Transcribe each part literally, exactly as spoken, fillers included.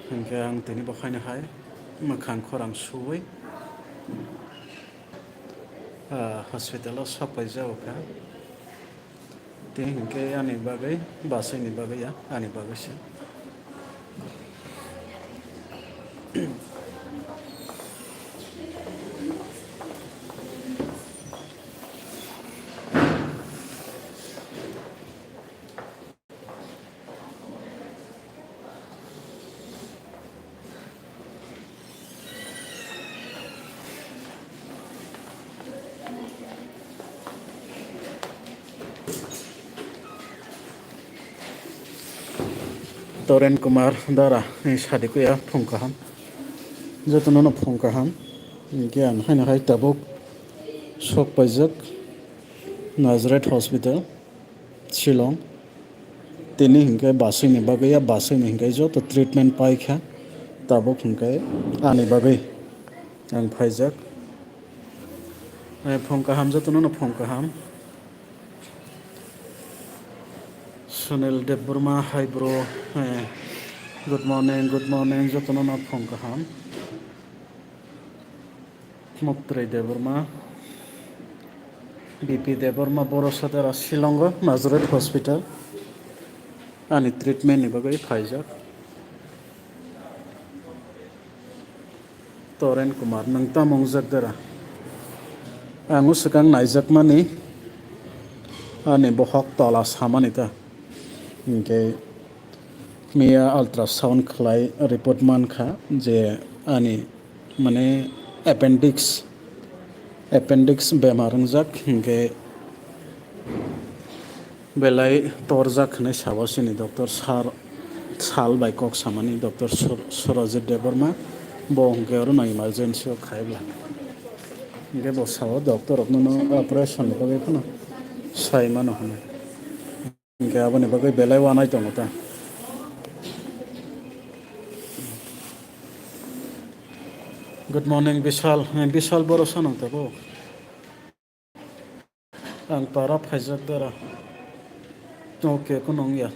Hinkhe ang tini bo khaina hai mwkhang khorang suwi, ah, hospital o sok paijak kha. Tini hinkhe ani bagwi, bwswini bagwi ya, ani bagwi se. Toren Kumar Dara ni sadi kuya phung kaham. Jotono no phung kaham. Hinkhe ang haino hai tabuk sok paijak Nazareth Hospital. Shillong. Tini hinkhe bwswini bagwi ya, bwswini hinkhe joto treatment paikha, tabuk hinkhe ani bagwi ang phaijak. Eh, phung kaham, jotono no phung kaham. Sunil Debbarma, hi bro. Eh, good morning, good morning, jotono no phung kaham. Muktri Debbarma, B P Debbarma, Borosadara, Shillongo, Nazareth Hospital. Ani treatment ni bagwi phaijak. Toren Kumar, nwng tamo wngjak dara? Ang o swkang naijakmani, ani bohok tola samani ta. Hinkhe miya ultrasound khlai report mankha je ani mane appendix, appendix bemar wngjak, hinkhe belai torjak hinwi sabo chini doctor sir, sal bai kok samani doctor Sur-, Surajit Debbarma, bo hinkhe oro no emergency o khaibla. Hinkhe bo sao doctor rok no operation ni bagwi phano sai mano hinwi. Hinkhe aboni bagwi belai wanai tongo ta. Good morning, Bishal. Eh, Bishal Borosa nang tabuk? Ang para phaijak dara. Okay, kunung ya.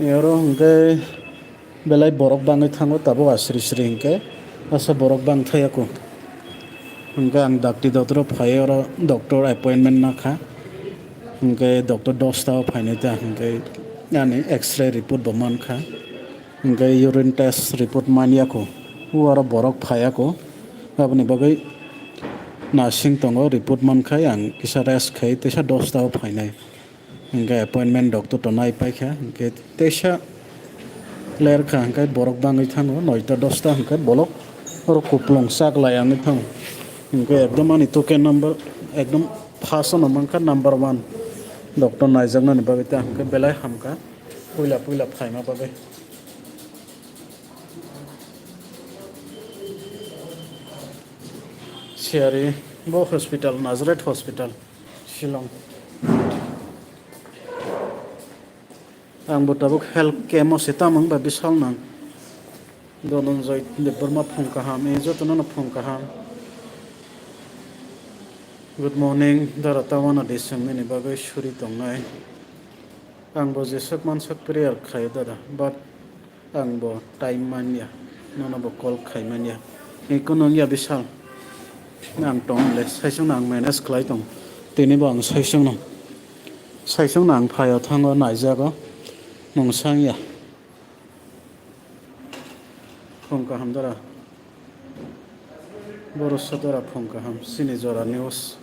Oro hwnkhe belai borok bangwi thango, tabuk asri sri hwnkhe asa borok bangthaya kho. Hwnkhe ang dakti dotoro phai, oro doctor appointment nakha. Hwnkhe doctor dosta o phainai ta, hwnkhe ani X-ray report bo mankha. Hwnkhe urine test report manya kho. O aro borok phaya kho. Aboni bagwi nasing tongo, report mankhai ang kisa rest khai teisa dosta o phainai. Hwnkhe appointment doctor to nai paikha, hwnkhe teisa ler kha, hwnkhe borok bangwi thango noita dosta, hwnkhe bolok oro kuplung chaklai wngwi thango. Hwnkhe ekdom ani token number ekdom first no mankha, number one doctor naijaknani bagwi ta, hwnkhe belai hamkha puila puila phaima bagwi. Siyari bo hospital, Nazareth Hospital, Shillong. Ang bo tabuk health camp o se tamung ba bisal nang. Dhananjay Debbarma phung kaham, e jotono no phung kaham. Good morning, dara tawana de sengmani bagwi suri tongnai. Ang bo jeswk manswk prayer khaio dada, but ang bo time manya, nono bo call khai manya. Ni kunu wngya bisal. Ang tong le, saisung ang manage khlai tong. Tini bo ang saisung no. Saisung no ang phaio thango naijago. Mung sangya. Phung kaham dara. Borosa dara phung kaham. Sini jora news.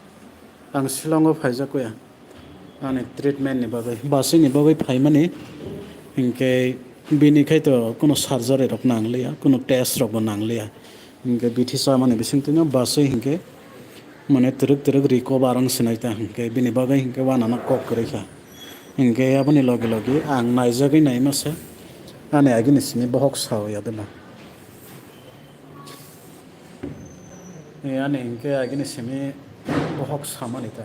Ang Shillong o phaijak ya. Ani treatment ni bagwi, bwswini bagwi phaimani, hinkhe bini khai to kuno surgery rok nangliya, kuno test rok bo nangliya, hinkhe bithi chamani bisingtwi no bwswi hinkhe mane twrwk twrwk recover wng sinai ta, hinkhe bini bagwi hinkhe wanano kok kwrwi kha, hinkhe aboni logi logi ang naijagwi naima se ani agini simi bohok sao ya deba. Ani hinkhe agini simi bohok samani ta.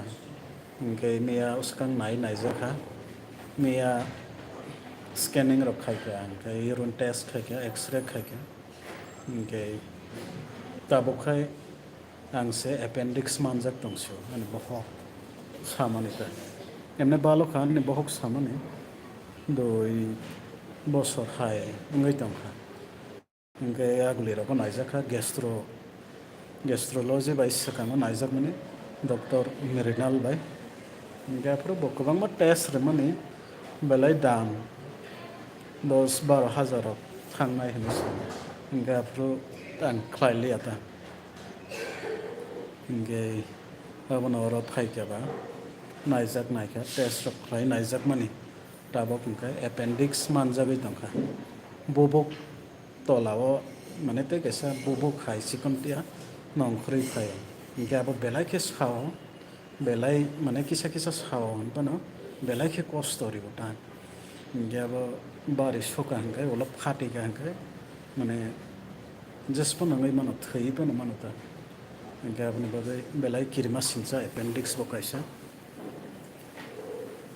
Hinkhe miya swkang nai naijakha. Miya scanning rok khaikha, hwnkhe urine test khaikha, X-ray khaikha, hwnkhe tabuk khai ang se appendix manjak tongsio, ani bohok samani ta. Emne balo kha ani bohok samani dui bosor hai wngwi tongkha. Hwnkhe aguli rokbo naijakha gastro, gastrology bai swkango naijakmani doctor Mrinal bai. Hwnkhe aphuru bo kwbangma test rwmani belai dam dos baro hajar rok thangnai hinwi sano. Hwnkhe aphuru ang khlai liya ta. Hwnkhe abono oro phaikha ba naijak naikha test rok khlai naijakmani. Tabuk hwnkhe appendix manjagwi tongkha. Bubuk tolao, mane, tei kaisa bubuk hai chikon tia nongkhorwi phaio. Hwnkhe abo belai khe sao, belai, mane, kisa kisa sao hwnphano belai khe kosto rio ta. Hwnkhe abo bari soka hwnkhe, ulo phatika hwnkhe, mane, jesphano wngwi mano, thwiwi phano mano ta. Hwnkhe aboni bagwi belai kirima singcha appendix bo kaisa.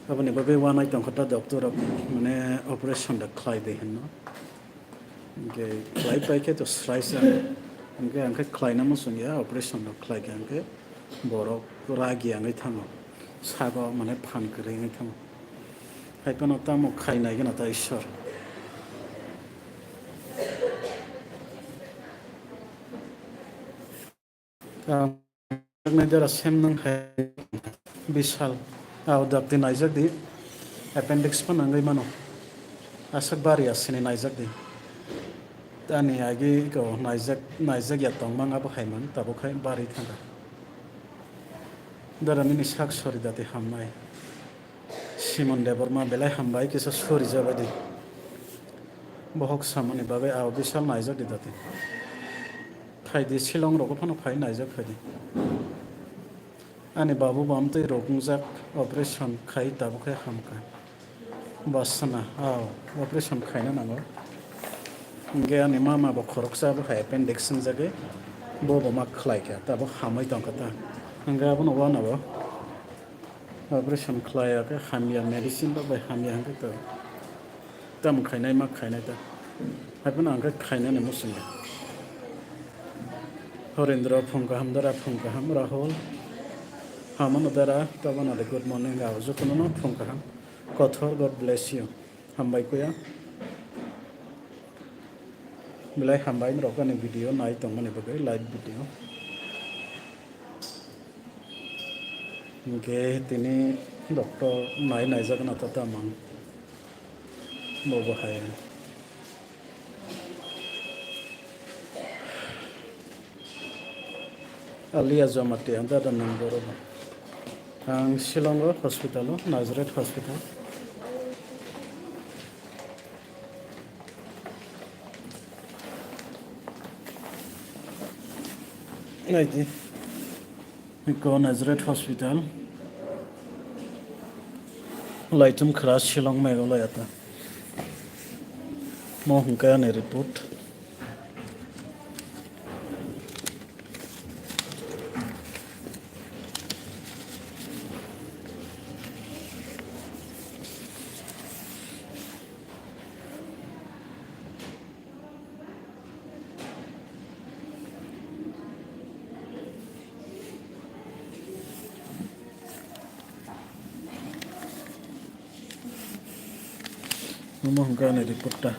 Aboni bagwi uanai tongkha ta doctor rok, mane, operation da khlai de hinno. Hwnkhe khlai pai khe to srai se. Hwnkhe ang khe khlaina muchung ya, operation rok khlai khe hwnkhe borok ragi wngwi thango. Sago, mane, phan kwrwi wngwi thango. Hai phano tamo khai nai gana ta Ishwar. Ang nai dara sem nang hai Bishal. Ao dakti naijak di. Appendix pa nangwi mano. Asak bari asini naijak di. Tani agi ko naijak, naijak ya tongmang abo hai man tabuk hai bari thangkha. Dara nini sak sori dati hamnai. Simon Debbarma belai hambai kisa sori jabai di. Bohok samani bagwi ao Bishal naijak di dati. Phaidi Shillong rogo phano phai naijak phaidi. Ani babu bamtwi rok wngjak operation khai tabuk khe hamkha. Basana, ao, operation khaina nango. Hwnkhe ani mama bo khoroksa bo hai appendix wngjagwi bo bo ma khlaikha, tabuk hamwi tongkha ta. Hwnkhe abono uanabo operation khlaiya khe hamya, medicine rok bai hamya hwnkhe to tamo khainai ma khainai ta. Haiphano ang khe khainani muchungya. Horendra phung kaham, dara phung kaham, Rahul hamano dara, tabana de good morning, ang jotono no phung kaham. Kothor, God bless you. Hambai kuya. Belai hambai norok ani video nai tongmani bagwi, live video. Hwnkhe tini doctor nai naijak na ta tamang. Bo bo hai. Alia Jamatia, dada nang boro ba. Ang Shillong o hospital o, Nazareth Hospital. Naidi. Iko Nazareth Hospital. Laitum khra Shillong Meghalaya ta. Mo hwnkhe ani report. Omo hwnkhe ani report ta.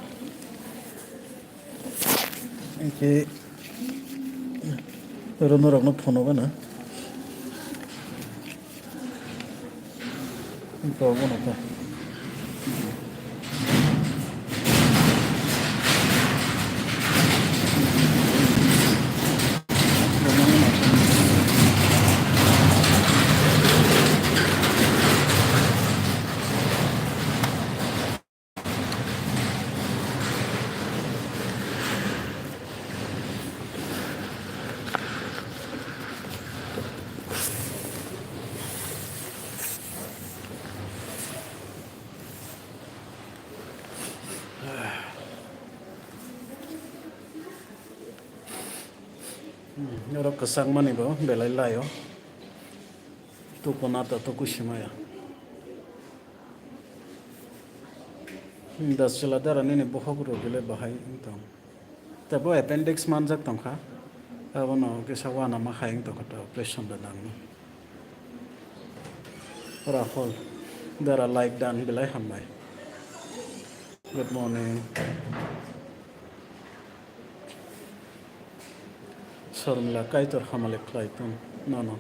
Hwnkhe oro norokno phono gana. Hwnkhe obono khe. Hmm, oro kwchangmani bo belai laio. Tukuna to tuku simaya. Da chwla dara nini bohok rok bile bahai wng tong. Tei bo appendix manjak tongkha. Abono kisa uanama hai wng tongkha, tei operation da nangno. Rahul, dara like dan, belai hambai. Good morning. Sormila, Kaitor hamalik khlai tong nono.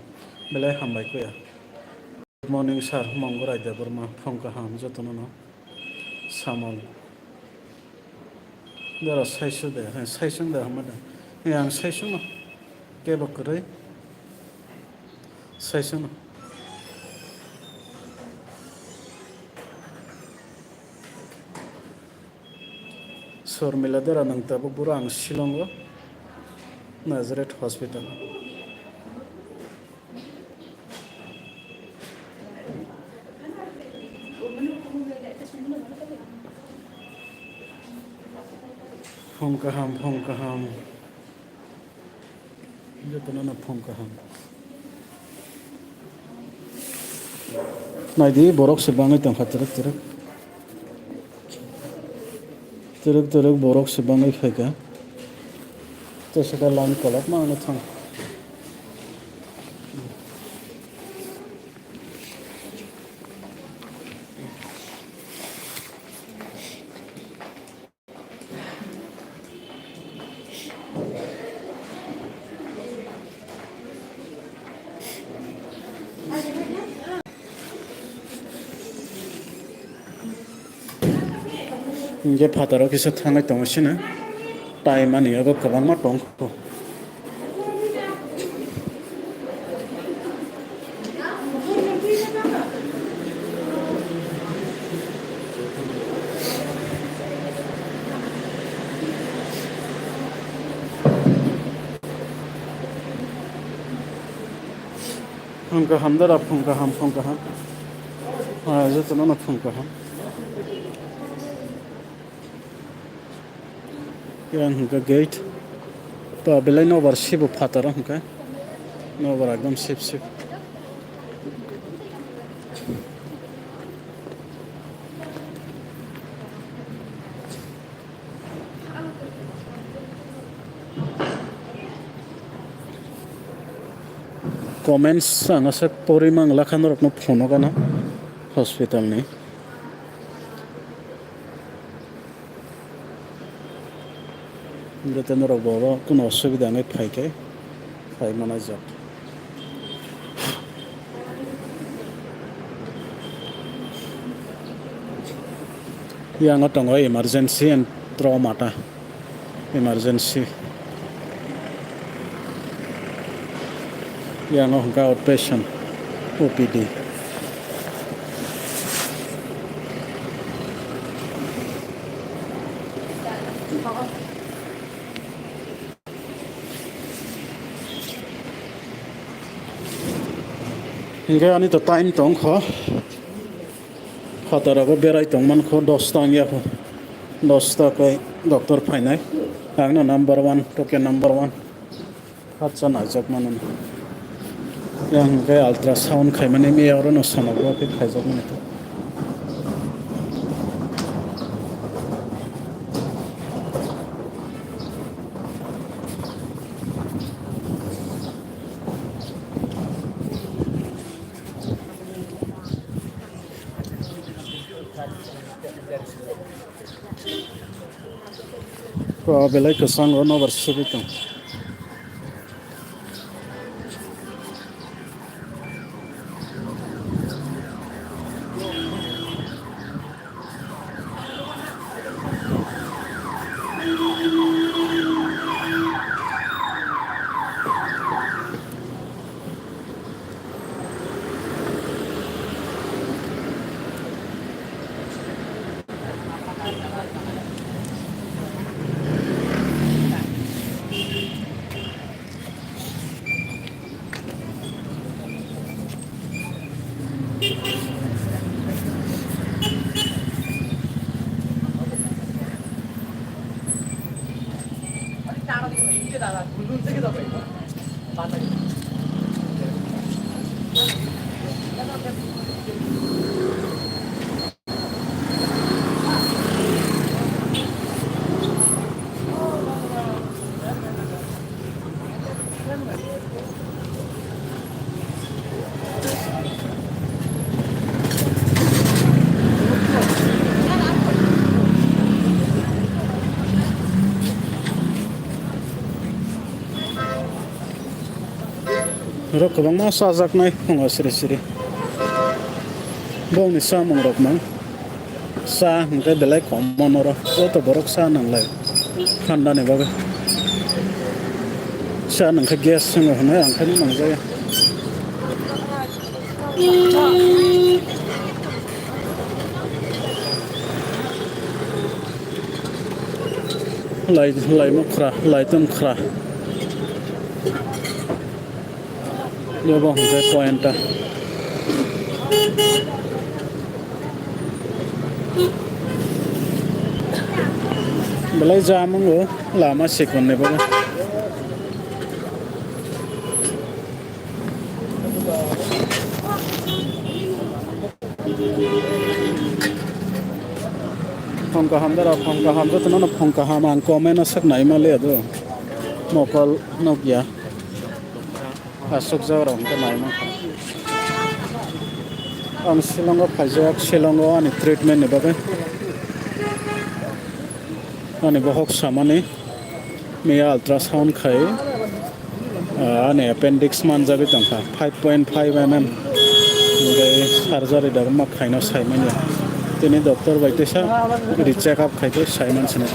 Belai hambai kuya. Good morning sir, Mongorai Debbarma, phung kaham jotono no. Samol. Dara saisu de, he, saisu de hamada. He, ang saisu no. Kebo kwrwi. Saisu no. Sormila dara nang tabuk boro ang Shillong o Nazareth Hospital. Phung kaham, phung kaham. Jotono no phung kaham. Naidi, borok se bangwi tongkha twrwk twrwk. Twrwk twrwk borok se bangwi phaikha. Tei saka line kolok ma wngwi thang. Hingke phataro kisa thangwi tongo sina. Time ani abo kwbangma tongkho. Phung kaham dara, phung kaham, phung kaham. Ah, jotono no phung kaham. Yang hingka gate. To belai nobar sibo phataro hingka. Nobar ekdom sip sip. Comments ang asa pori mang lakha norokno phone o gana hospital ni. Joto norok bo oro kuno osubida wngwi phai khe phai manai jak. Yang o tongo emergency and trauma ta. Emergency. Yang o hwnkha outpatient, O P D. Hingke ani to time tongkho. Phataro bo berai tongmankho, dosta wngya kho. Dosta khe doctor phainai. Ang no number one, toke number one. Khatsa naijak mano. Yang hingke ultrasound khaimani miya oro no sonography khaijak mani. Ko belai kwchang o nobar sibwi tong. Norok kwbangma chajaknai phungo siri siri. Bongni chamung rok mang. Cha hwnkhe belai kom monoro. Joto borok cha nanglai. Thanda ni bagwi. Cha nangkhe gas swngo hwnwi ang khe nangjakya. Lai, lai mukhra, lai tumkhra. Yobo hwnkhe point ta. Belai jam wngo lama sikon ni bagwi. Phone kaham dara, phone kaham jotono no phone kaham ang comment o sak nai ma le do. Mokol nokya. Aswk jaga rok hwnkhe nai ma. Ang Shillong o phaijak, Shillong o ani treatment ni bagwi. Ani bohok samani miya ultrasound khai, ah, ani appendix manjagwi tongkha, five point five M M. Hwnkhe surgery da ma khaina saimanya. Tini doctor bai teisa re-check up khai khe saiman sinai.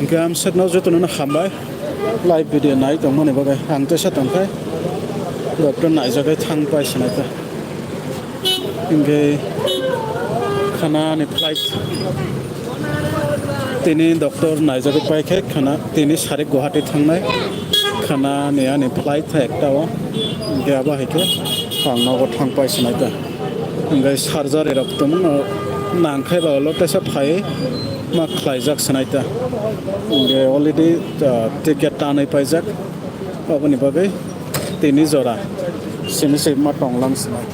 Hingke amswkno jotono hambai live video nai tongmani bagwi. Ang teisa tongkhe doctor naijagwi thang pai swnai ta. Hingke khana ni flight tini doctor naijagwi pai khe khana tini sarik Guwahati thangnai. Khana ni ani flight ekta o hingke abo hai khe ang nogo thang pai swnai ta. Hingke surgery rok tongmano nang khe ba ulo teisa phai ma khlaijak swnai ta. Hingke already, ah, ticket tanwi paijak. Aboni bagwi tini jora simi se ma tonglang swnai.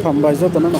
Hambai jotono no.